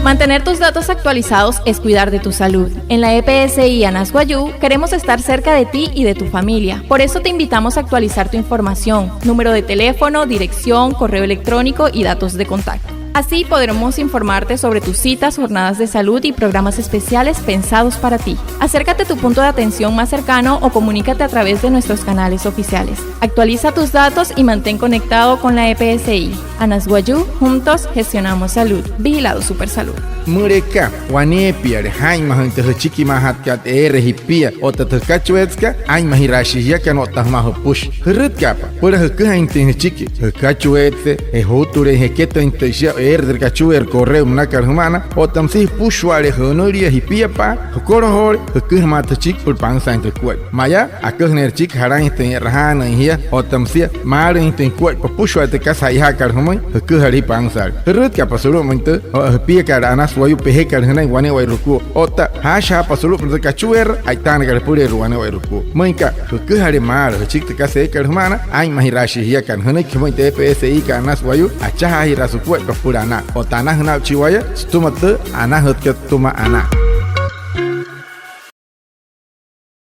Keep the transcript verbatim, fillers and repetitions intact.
Mantener tus datos actualizados es cuidar de tu salud. En la E P S I Anas Wayuu queremos estar cerca de ti y de tu familia. Por eso te invitamos a actualizar tu información, número de teléfono, dirección, correo electrónico y datos de contacto. Así podremos informarte sobre tus citas, jornadas de salud y programas especiales pensados para ti. Acércate a tu punto de atención más cercano o comunícate a través de nuestros canales oficiales. Actualiza tus datos y mantén conectado con la E P S I. Anas Wayuu, juntos gestionamos salud. Vigilado Supersalud. Müleka waneepiale jaa'inmajüin tü jüchikimaajatkat eere jipia otta tü jükachueetsekat, aa'inmajiraashii jiakana otta jümaa jüpüshi. Jürütkaapa süpüla jüküjainjatüin jüchiki, jükachueetse, je juutuleein jeketüinjatüin shia eere tü kachueerü correo münakat jüma'ana, otta müsia jüpüshua'ale jünülia jipiapa'a, jükolojoole, jüküjamaatüin jüchiki süpüla pansaain tü jukuaippa. Mayaa aküjüneerü jüchiki jalainjatüin e'rajaanüin jia otta müsia maalüinjatüin jukuaippa süpüshua tü kasa che'ojaakat jümüin, jüküjale jia pansaale. Jürütkaapa sulu'umüin tü jipiakat Anas Wayuu pejekat jünain wane'ewai jukua otta jaashajaapa sulu'upünaa tü kachueerü a'itaanakat jüpüleerua wane'ewai jukua. Müinka jüküjale maalü jüchiki tü kasa eekat jüma'ana, aa'inmajiraashii jiakana. Jünüiki jümüin tü E P S Ikat Anas Wayuu, achajaajiraasü jukuaippa süpüla anaa otta anajüna aa'uchii waya sütüma tü anajütkat sütüma anaa.